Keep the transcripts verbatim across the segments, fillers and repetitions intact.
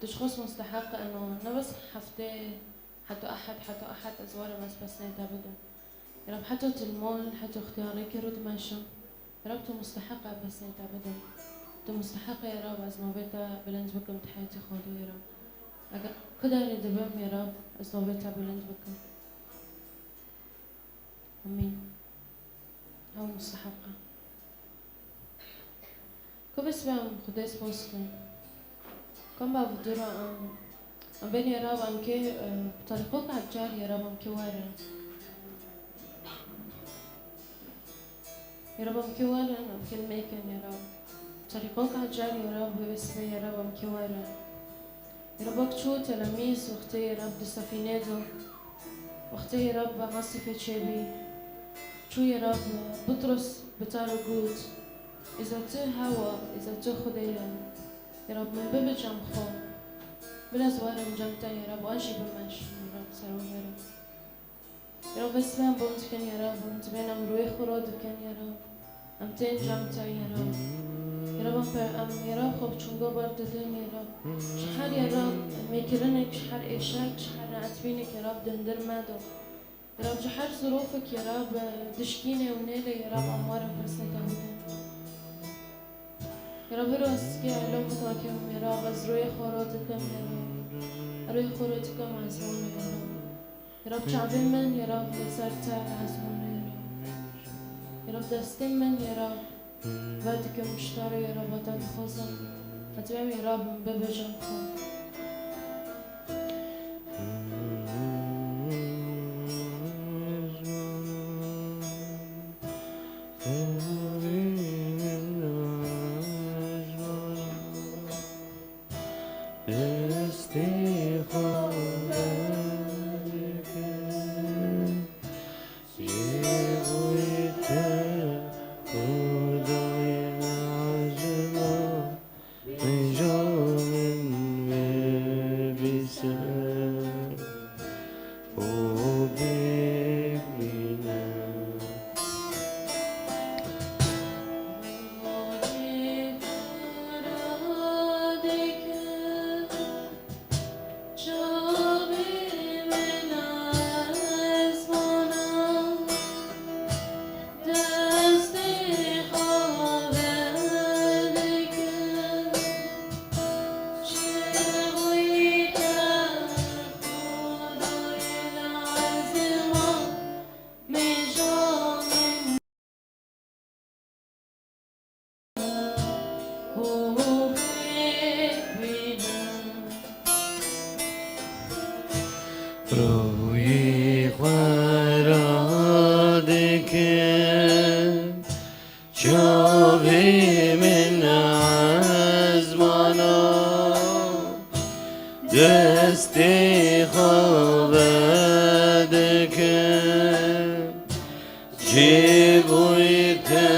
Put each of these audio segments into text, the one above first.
Tu ji xwe musteheq eno, ne bes heftê, heta ehad, heta ehad ez werim ez pesnê te bidim. Ya Rab, heta tu li mol, heta tu ixtiyarê kir û dimeşim. Ya Rab, tu musteheq e pesnê te bidim. Tu musteheq e, ya Rab, ez navê te bilind bikim di heyetê xwe de, ya Rab. Eger ku derê dibim, ya Rab, ez navê te bilind bikim. Amîn. Ew musteheq e. Ku bes be em Xwedê spas bikin. Kom be vdira em, em bên ya Rab em kê, e, bi terîqok heccar ya Rab em kê werin. Ya Rab em kê werin, em kê mêkin ya Rab. Bi terîqok heccar ya Rab, wê bes be ya Rab em kê werin. Ya Rab wek çû telemîz wextê ya Rab di sefînê de, wextê ya Rab Asîfê çêbî. Çû ya Rab Petros bi te re got, Îza tu hewa, îza tu Xwedê ye. Ya Rab min bibe cem xwe. Bila ez werim cem te ya Rab, an jî bimeşim ya Rab, ser û herim. Ya Rab, ez em bom dikin ya Rab, em dibên em rûyê xwe ro dikin ya Rab. Em tên cem te ya Rab. Ya Rab, em pe-, em ya Rab xwe bi çunga ber didin ya Rab. Ji her ya Rab mêkirinek, ji her êşek, ji her neetbînek ya Rab di hundir me de. Ya Rab, ji her zirofek ya Rab dişkîne û nêle ya Rab em werin pirsê te bikin. Ya Rab, hiro ez kê elom bitakim ya Rab, ez rûyê xwe ro dikim ya Rab. Rûyê xwe ro dikim ezmûnê ya Rab. Ya Rab, çavê min ya Rab li ser te ezmûnê ya Rab. Ya Rab, destê min ya Rab vedikim ji te re ya Rab, te dixwazim. Ez dibêm ya Rab min bibe cem xwe. Destê xwe vedikim, jê bûyî te Xwedayê min ezima, min ja min bibîse û bibîne. Rûyê xwe radikim, çavê min ezmana, destê xwe vedikim. Jê bûyî te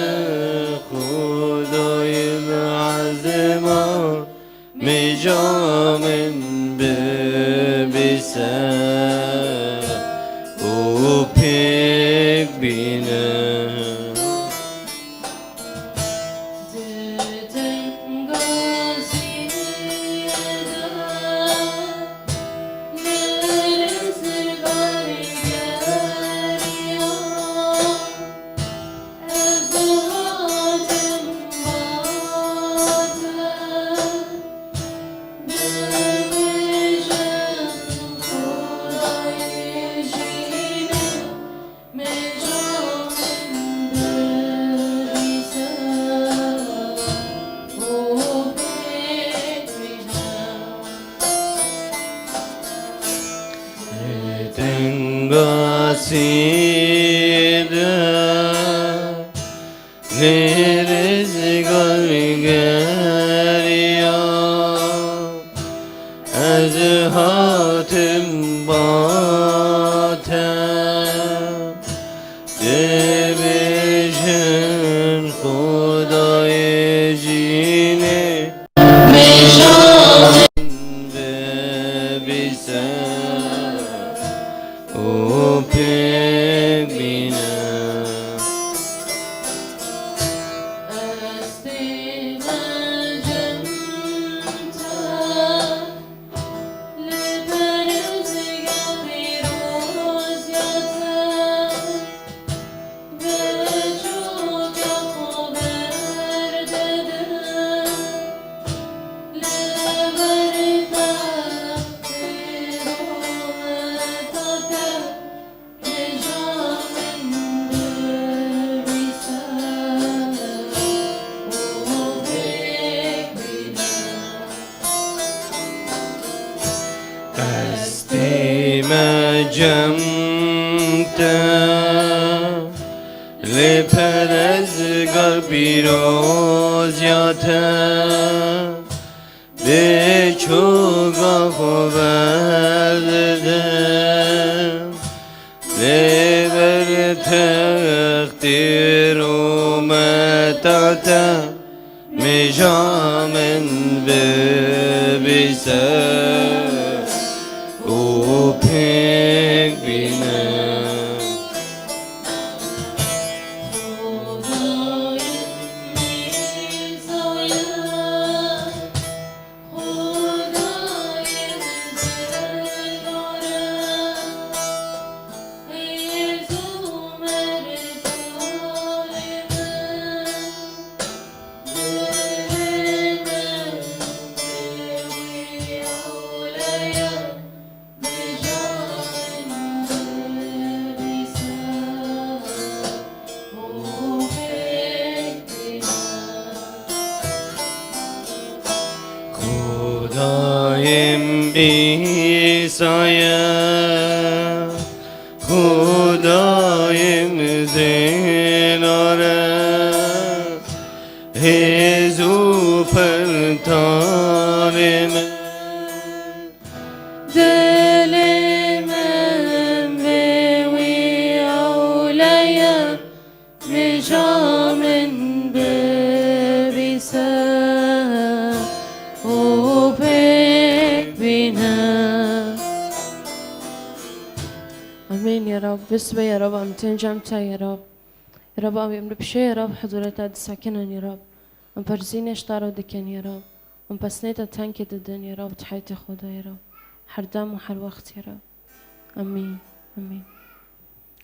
Xwedayê min ezima, mêja min bibîse û pêk bîne. Tengasî de lê rizgar geriya, ez hatim ba te. Dibêjin Xwedayê jînê, mêja min bibîse û pêk bîne. Ez têmecim te. Dîme cem te, lê perezgar pîroziya te, dê çoka xwe berdim, lê ber textê rûmeta te. Mêja min bibîse û pêk bîne. Xwedayê min Îsa ye, Xwedayê min zênar e, hêz û pertanê min. Dilê min vê wî ewle ye, mêja min bibîse û pêk bîne. Amîn ya Rab. Bismê ya Rab, em tên cem te ya Rab. Ya Rab, em li pişê ya Rab, huzûrê te disekinin ya Rab. Em perzînê ji te re dikin ya Rab. Em pesnê te tenkê didin ya Rab, di heyatê xwe de ya Rab. Her dem û her wext ya Rab. Amîn. Amîn.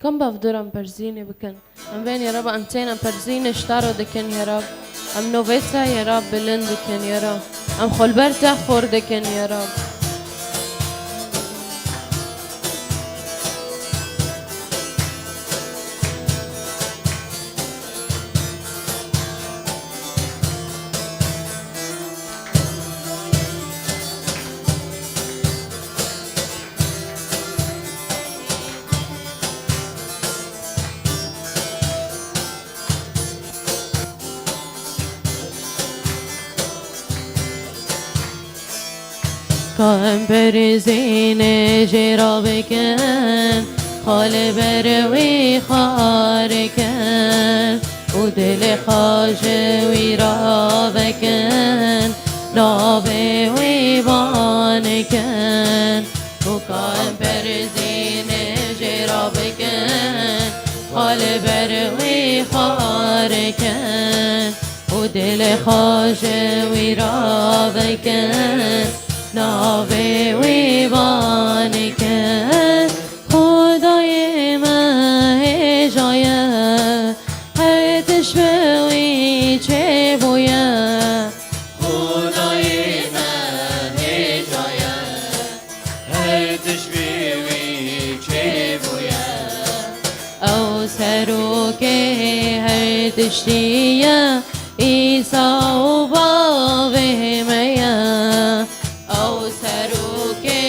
Kam bav dûr em perzînê bikin. Em bên ya Rab, em tên em perzînê ji te re dikin ya Rab. Em novê te ya Rab bilind dikin ya Rab. Em xwe li ber te xor dikin ya Rab. Ka em perzînê jê re bikin, xwe li ber wî xwar kin û dilê xwe ji wî re vekin, navê wî ban kin. Û ka em perzînê jê re bikin, xwe li ber wî xwar kin û dilê xwe ji wî re vekin, navê wî ban kin. Xwedayê me hêja ye, her tişt bi wî çêbûye. Xwedayê me hêja ye, her tişt bi wî çêbûye. Ew serokê her tiştî ye, Îsa û bavê me ye. Ew serokê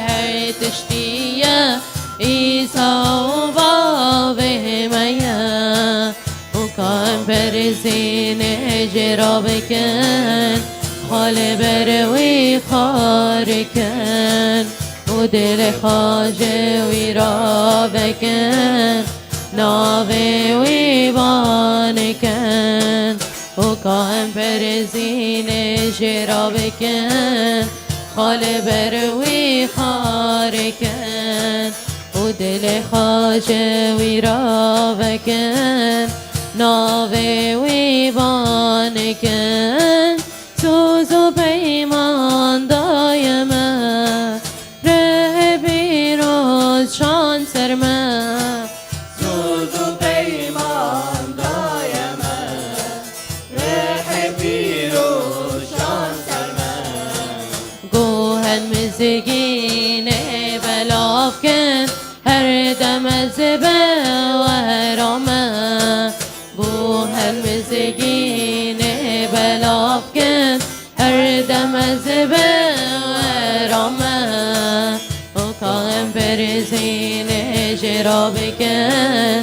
her tiştî ye, Îsa û bavê me ye. Û ka em perzînê jê re bikin, xwe li ber wî xwar kin û dilê xwe ji wî re vekin, navê wî ban kin. Û ka em perzînê jê re bikin, xwe li ber wî xwar kin û dilê xwe ji wî re vekin, navê wî ban kin. Soz û peyman daye me, rihê pîroz şand ser me. Soz û peyman daye me, rihê pîroz şand ser me. Guhen mizgînê belav kin, her dem ez bi we re me. Guhen mizgînê belav kin, her dem ez bi we re me. Û rabikin,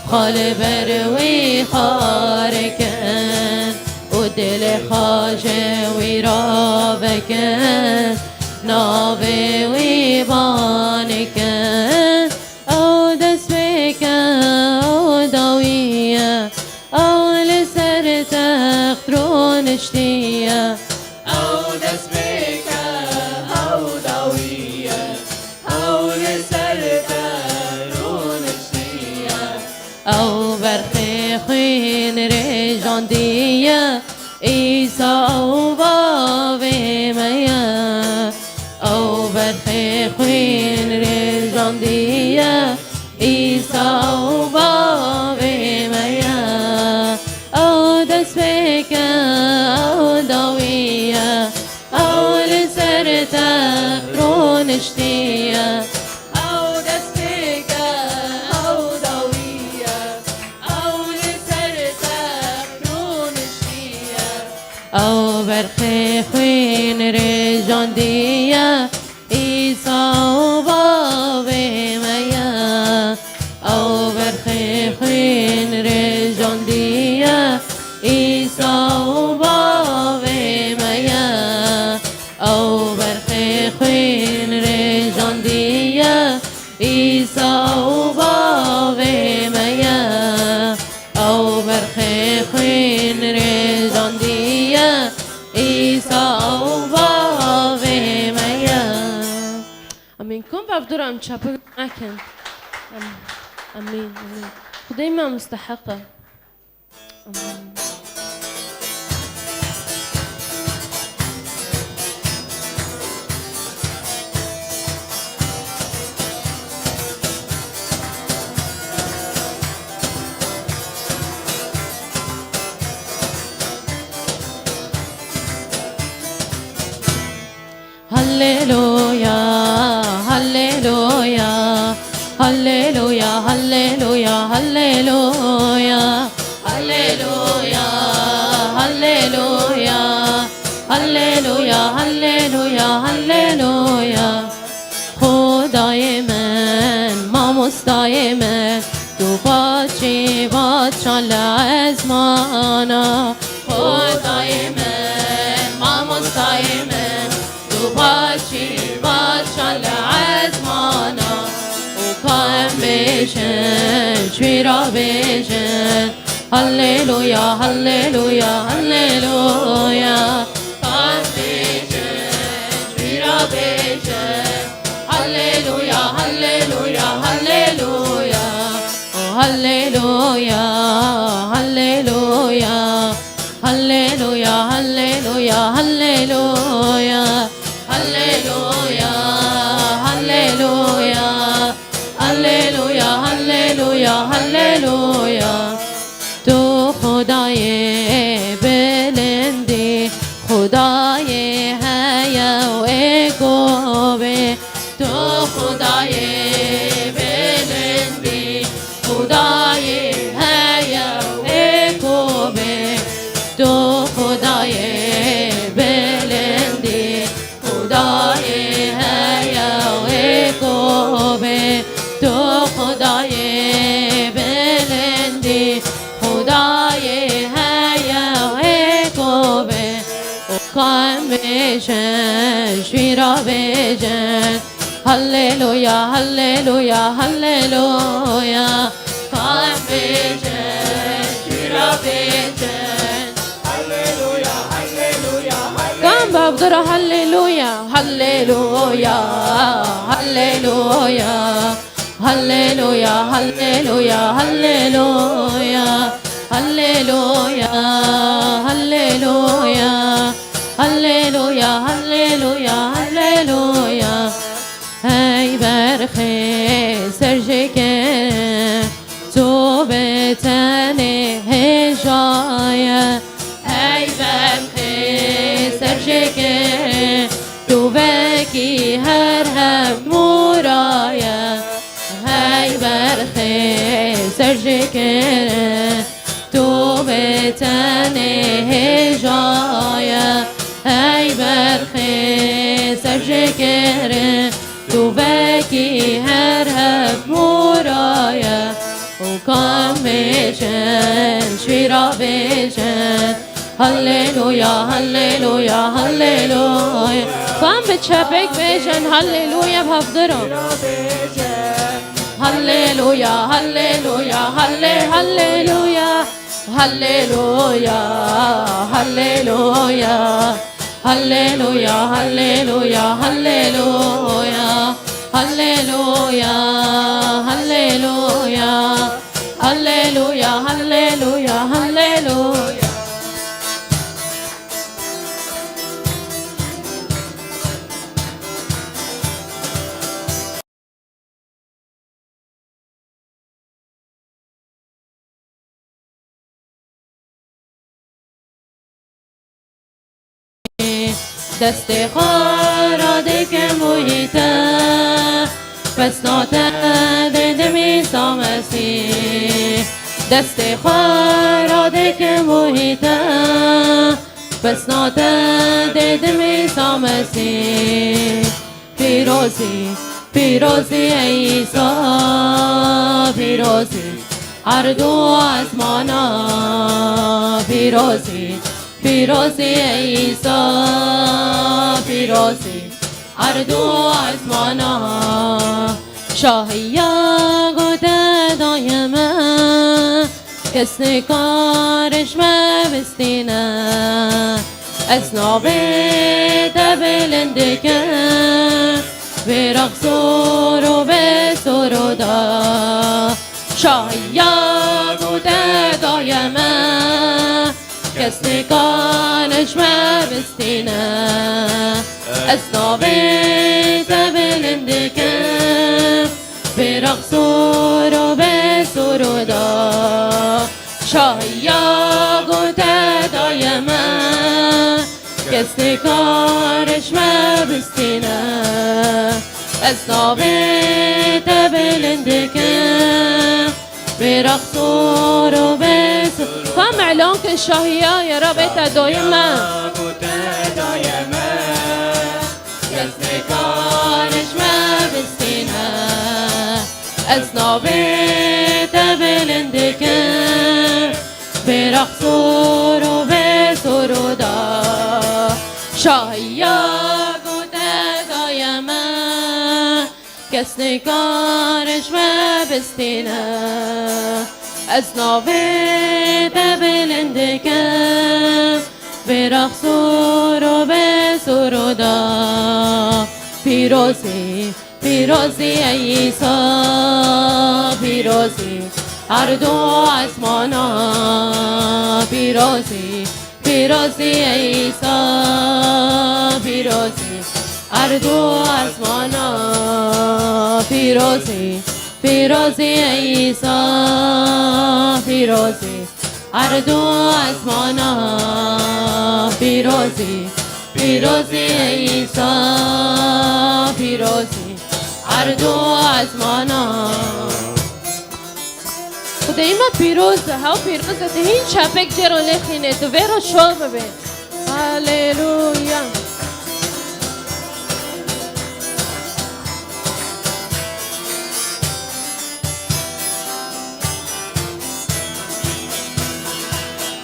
xwe li ber wî xarikin û dilê xwe ji wî rabikin, navê wî banikin. Ew destpêk e, ew dawî ye, ew li ser text rûniştiye. Ew destpêk e, ew dawî ye, ew li ser te rûniştiye. Ew berxê xwîn rêjandiye, Îsa ew bavê me ye. Ew berxê xwîn rêjandiye, Îsa ew bavê me ye. Ew destpêk e, ew dawî ye, ew li ser text rûniştiye. Ew destpêk e, ew dawî ye, ew li ser text rûniştiye. Ew berxê xwîn rêjandiye, Îsa ew bavê me ye. Ew berxê xwîn rêjandiye, Îsa ew bavê me ye. Ew berxê xwîn rêjandiye, Îsa ew bavê me ye. Ew berxê xwîn rêjandiye, Îsa ew bavê me ye. Amîn. Kom bav dûr em çapik nekin. Em-, Amîn, amîn. Xwedê me musteheq e. Amîn. Halleluya, halleluya, halleluya, halleluya, halleluya. Halleluya, halleluya, halleluya, halleluya, halleluya. Xwedayê min, mamostayê min, tu paşî paşa li ezmana. Xwedayê min, mamostayê min, tu paşî paşa li ezmana. Û ka em bêjin, ji wî re bêjin. Halleluya, halleluya, halleluya. Ka em bêjin, ji wî re bêjin. Halleluya, halleluya, halleluya. Oh, halleluya, halleluya. Halleluya, halleluya, halleluya. Halleluya, halleluya. Halleluya, halleluya, halleluya. Tu Xwedayê bilind î, Xwedayê heye û êk û bê. Tu Xwedayê bilind î, Xwedayê heye û êk û bê. Tu Xwedayê bilind î, Xwedayê heye û êk û bê. Tu Xwedayê bilind î, Xwedayê heye û êk û bê. Û ka em bêjin, ji wî re bêjin. Halleluya, halleluya, halleluya. Ka em bêjin, ji wî re bêjin. Halleluya, halleluya, halleluya. Ka em bav dûr re halleluya, halleluya, halleluya. Halleluya, halleluya, halleluya. Halleluya, halleluya. Halleluya, halleluya, halleluya. Hey berxê serjêkirin, tu bi tenê hêja ye. Hey berxê serjêkirin, tu vekî her hemû ra ye. Hey berxê serjêkirin, tu bi tenê hêja ye. Hey berxê serjêkirin, tu vekî her hemû ra Em bêjin, şîra bêjin. Halleluya, halleluya, halleluya. Em bi çepek bêjin, halleluya, bi hevdiro. Halleluya, halleluya, halle-, halleluya. Halleluya, halleluya. Halleluya, halleluya, halleluya. Halleluya, halleluya. Halleluya, halleluya, halleluya. Destê xwe radikim û hîte, pesna te dêdim Îsa Mesîh. Destê xwe radikim û hîte, pesna te dêdim Îsa Mesîh. Pîrozî, pîrozî ey Îsa, pîrozî erd û ezmana. Pîrozî, pîrozî ey Îsa, pîrozî erd û ezmana. Şahiya ku te daye me, kes nikare ji me bistîne. Ez navê te bilind dikim, vê rexsor û vê soroda. Şahiya ku te daye me, kes nikare ji me bistîne. Ez navê te bilind dikim, vê rexsor û vê soroda. Şahiya ku te daye me, kes nikare ji me bistîne. Ez navê te bilind dikim, vê rexsor û vê s-, Fam îlan kin şahiya ye Rabê te daye me. Kes nikare ji me bistîne. Ez navê te bilind dikim, vê rexsor û vê soroda. Şahiya ku te daye me, kes nikare ji me bistîne. Ez navê te bilind dikim, vê rexsor û vê soroda. Pîrozî, pîrozî ey Îsa, pîrozî erd û ezmana. Pîrozî, pîrozî ey Îsa, pîrozî erd û ezmana. Pîrozî, pîrozî ey Îsa, pîrozî erd û ezmana. Pîrozî, pîrozî ey Îsa, pîrozî erd û ezmana. Xwedayê me pîroz e, hew pîroz e, tu hîn çepek cêro lêxînê, tu vê ro şov bibê. Haleluya.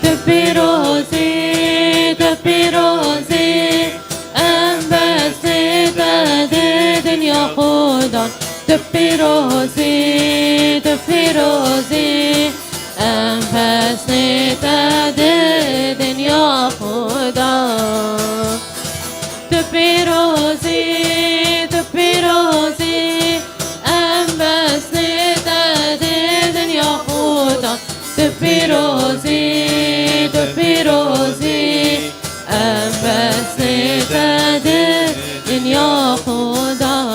Tu pîrozî, tu pîrozî, em besnê te dê dinya Xudan. Tu pîrozî, tu pîrozî, em besnê te dê dinya Xudan. Tu pîrozî, tu pîrozî, em besnê te dê dinya Xudan. Tu pîrozî, tu pîrozî, em besnê te dê dinya Xudan.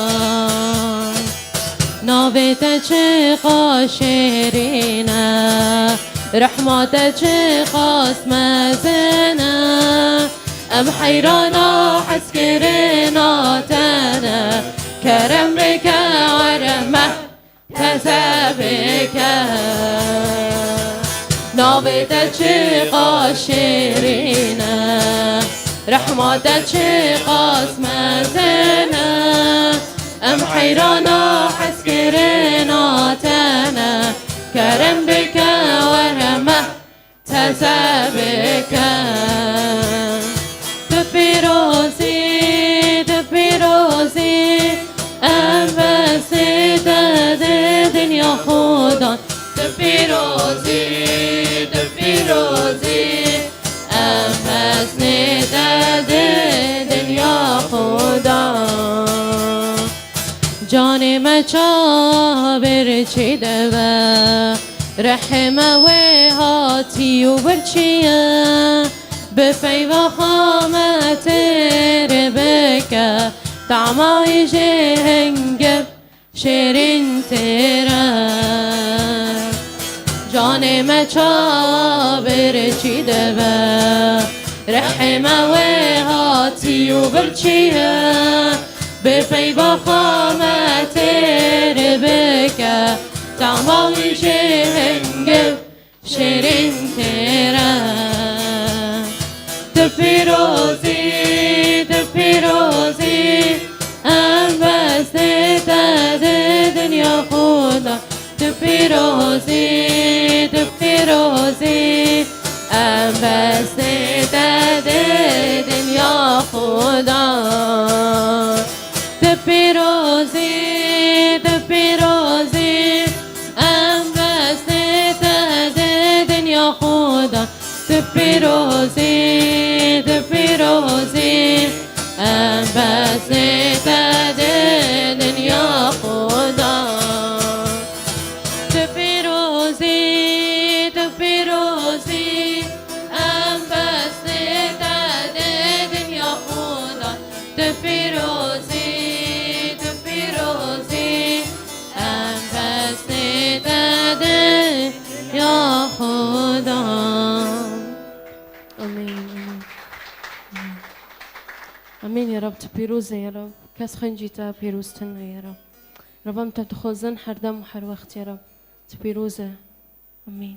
Navê te çiqas şêrîn e, rehma te çiqas mezin e. Em heyrana hezkirina te ne, kerem bike were me teze bike. Navê te çiqas şêrîn e, rehma te çiqas mezin e. Em heyrana hezkirina te ne, Kerem bike, were me teze bike. Tu pîroz î, tu pîroz î, em beslê te di dinya xwe dan. Tu pîroz î, tu pîroz î, em beslê te di dinya xwe dan. Canê me çawa birçî dibe, rihê me wê hatî û birçî ye. Bi peyva xwe me têr bike, tama wî jê hingir şêrîn têr e. Canê me çawa birçî dibe, rihê me wê hatî û birçî ye. Bi peyva xwe me têr bike, tama wî jê hingir şêrîn têr e. Tu pîroz î, tu pîroz î, em beslê te di dinya xwe dan. Tu pîroz î, tu pîroz î, em beslê te di dinya xwe dan. Tu pîroz î, tu pîroz î, em beslê te di dinya xwe dan. Tu pîroz î, tu pîroz î, em beslê te di dinya xwe dan. Tu pîroz î, tu pîroz î, em beslê te di dinya xwe dan. Tu pîroz î, tu pîroz î, em beslê te di dinya xwe dan. Amîn, amîn. Amîn ya Rab, tu pîroz î ya Rab. Kes xwencî te pîroz tune ya Rab. Rab, em te dixwazin her dem û her wext ya Rab. Tu pîroz î. Amîn.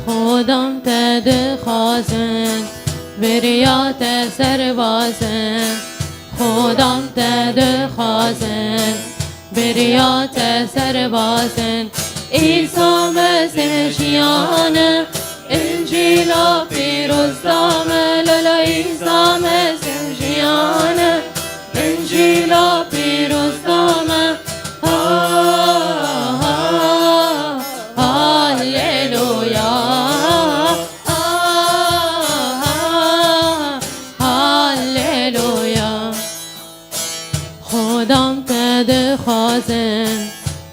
Xudan te dixwazin, beriya te serbazin. Xudan te dixwazin, beriya te serbazin. Îsa Mesîh jiyan e, Încîla pîroz da me, la la Îsa Mesîh jiyan e, Încîla pîroz da me. Ha, ha, Halleluya. Ha, ha, Halleluya. Xudan te dixwazin,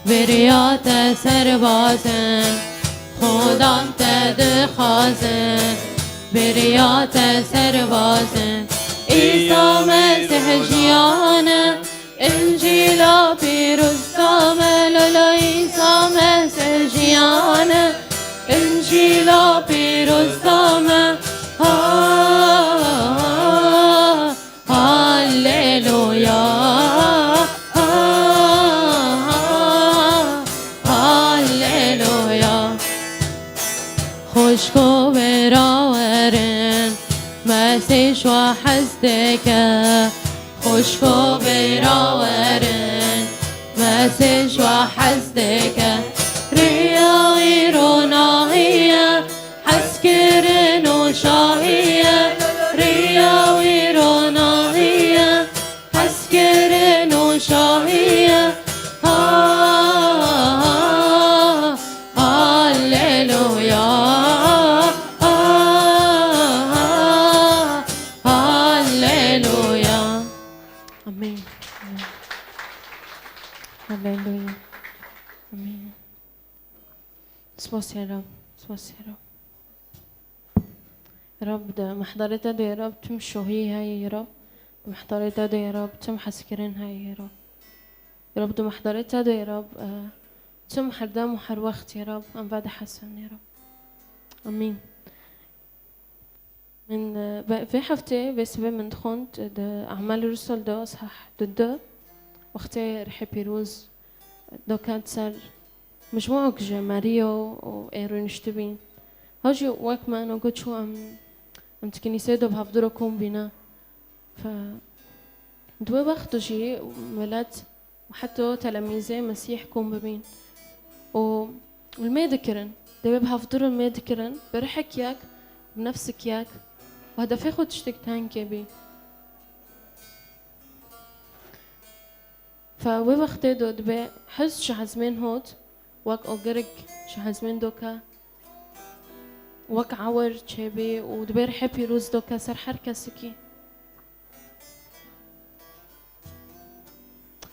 beriya te serbazin. Xudan te dixwazin, beriya te serbazin. Îsa Mesîh jiyan e, Încîla pîroz da me, la la Îsa Mesîh jiyan e, Încîla pîroz da me. Ha, ha, Halleluya, ha, ha, Halleluya. Xwişko bêra werin, Mesîh ji we hez dike. Xwişko bêra werin, Mesîh ji we hez dike. Riya wî ronahî ye, hezkirin û şahî ye. Riya wî ronahî ye, hezkirin û şahî ye. Ha, ha, Halleluya. Ha, ha, Halleluya. Amîn. Halleluya. Amîn. Spas ya Rab. Spas ya Rab. Rab, di mehdarê te de ya Rab, tim şohî heye ya Rab. Mehdarê te de ya Rab, çim hezkirin heye ya Rab. Ya Rab, di mehdarê te de ya Rab, e, çim her dem û her wext ya Rab, em vedihesin ya Rab. Amîn. Min, e, ve-, vê heftê, vê sibê min dixwend, e, di E'mal Rusul de, sah du du, wextê Rihê Pîroz doket ser mijmuek ji Merîyo û ê rûniştibîn. Hew jî wek me, eno got çû em, em di kinîseyê de bi hevdû re kom bîne. Fe, di wê wext de jî milet û heta telemîzê Mesîh kom bibîn. Û li mê dikirin. Dê wê bi hevdû re li mê dikirin. Bi rihek yek, bi nefsek yek. Û hedefê xwe tiştek tenkê bî. Fe wê wextê de dibe hizb ji hezmên hot, wek ogirik ji hezmên doke, wek ewir çêbî û dibe rihê pîroz doke ser her kesekî.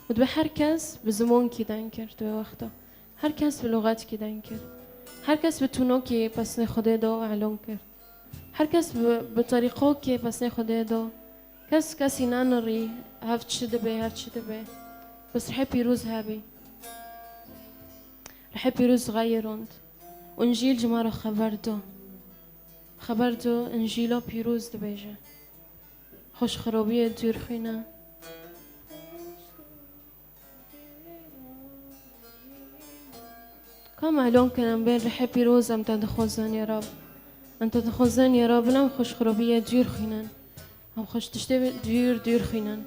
Û dibe her kes bi zimonkî deng kir di wê wexta. Her kes bi lûxetkî deng kir. Her kes bi tûnokî pesnê Xwedê do elon kir. Her kes bi, bi terîqokê pesnê Xwedê do. Kes kesî nenirî, hev çi dibe, her çi dibe. Bes rihê pîroz hebî. Rihê pîroz xeyirond. Încîl ji me re xeber do. Xeber do, Încîla pîroz dibêje. Xwe ji xirobiyê dûr xwîne. Ka me elon kin em bên rihê pîroz em te dixwazin ya Rab. Em te dixwazin ya Rab, bila em xwe ji xirobiyê dûr xwînin. Em xwe ji tiştê dûr, dûr xwînin.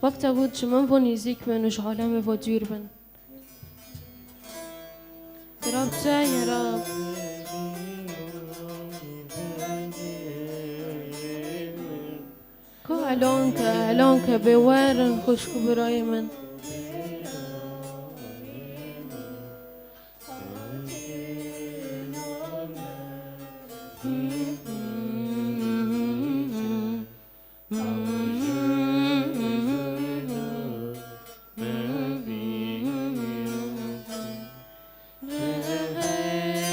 Wek te got, ji min vo nêzîk bin û ji alemê vo dûr bin. Ya Rab, te ya Rab. Ka elon ke, elon ke bê werin xwişk û birayê min.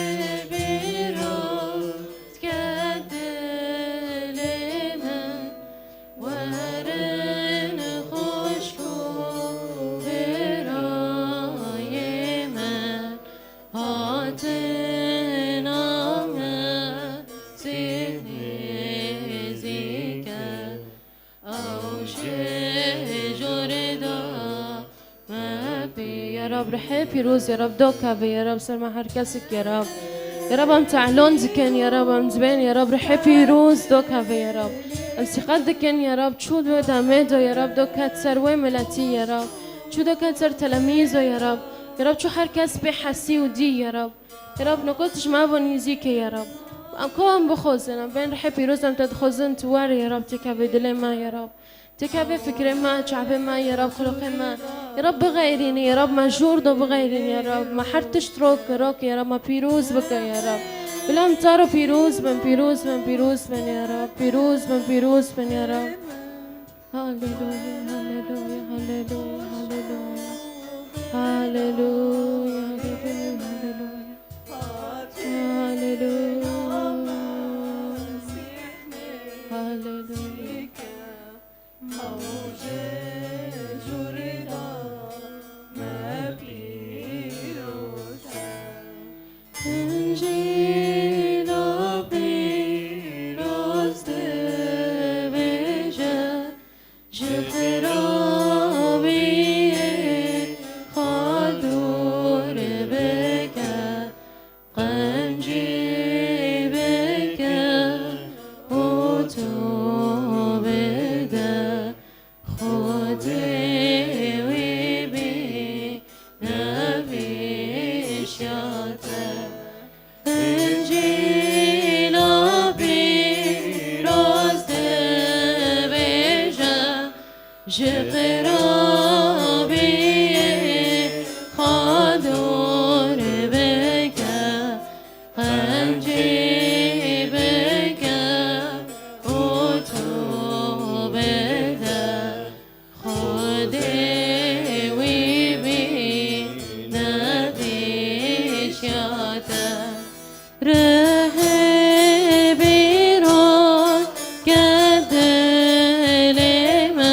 Rihê pîroz ke dilê min, werin xwişk û birayê min, hatina Mesîh nêzîk e. Ew ji jûrê de me pî. Ya Rab, rihê pîroz, ya Rab, dokeve, ya Rab, ser me her kesik, ya Rab. Ya Rab, em te elon dikin, ya Rab, em dibên, ya Rab, rihê pîroz, dokeve, ya Rab. Em sîqet dikin, ya Rab, çû di demê de, ya Rab, doket ser wê miletî, ya Rab. Çû doket ser telemîzo, ya Rab. Ya Rab, çû her kes bê hesî û dî, ya Rab. Ya Rab, nokot ji me ve nêzîk e, ya Rab. Em ka em bixwazin, em bên rihê pîroz em te dixwazin, tu were, ya Rab, têkevê dilê me, ya Rab. Têkevê fikrê me, çavê me, ya Rab, xiloqê me. Ya Rab, bixeyrînî, ya Rab, me jûr do bixeyrînî, ya Rab. Me her tişt rok, rok, ya Rab, me pîroz bike, ya Rab. Bila em te re pîroz bin, pîroz bin, pîroz bin, ya Rab. Pîroz bin, pîroz bin, ya Rab. Haleluya, haleluya, haleluya, haleluya. Haleluya, haleluya, haleluya. Haleluya. Haleluya. Încîla pîroz dibêje, ji xirabiyê xwe dûr bike, qencî bike û tobe de. Xwedê wî bî nevîşiyate. Încîla pîroz dibêje, ji xirabiyê xwe dûr bike, qencî bike û tobe de. Xwedê wî bî nevîşiyate. Rihê pîroz ke dilê me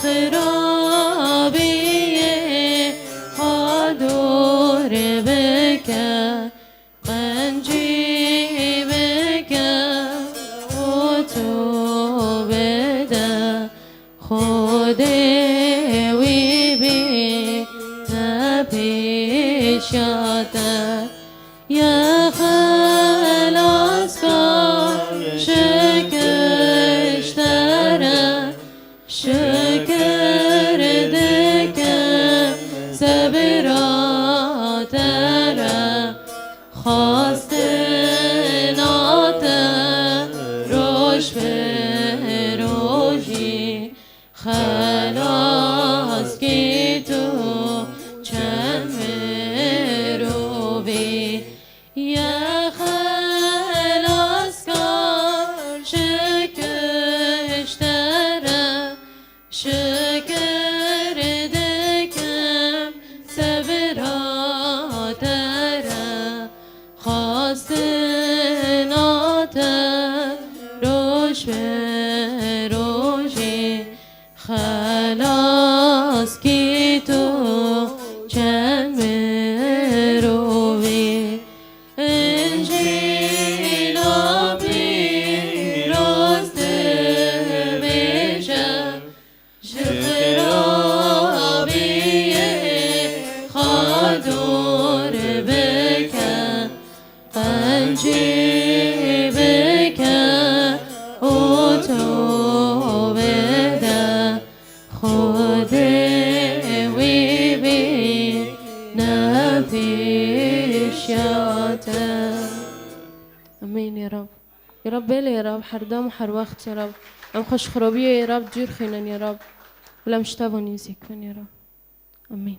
Xirabiyê xwe dûr bike, qencî bike û tobe de. Xwedê wî bîne pêşiya te. Ya xelaskar, şikir ji te re, şikir dikim sebira te re. Xwestina te roj bi rojî, xelaskî tu çend mirovî. Ya xelaskar, şikir ji te re, şikir dikim sebira te re. Xwestina te roj bi rojî, xelaskî tu çend mirovî. Încîla pîroz dibêje, ji xirabiyê xwe dûr bike, qencî bike û tobe de. Xwedê wî bîne pêşiya te. Amîn ya Rab. Ya Rab, belê ya Rab, her dem û her wext ya Rab. Em xwe ji xirabiyê ya Rab dûr xînin ya Rab. Bila em ji te ve nêzîk bin ya Rab. Amîn.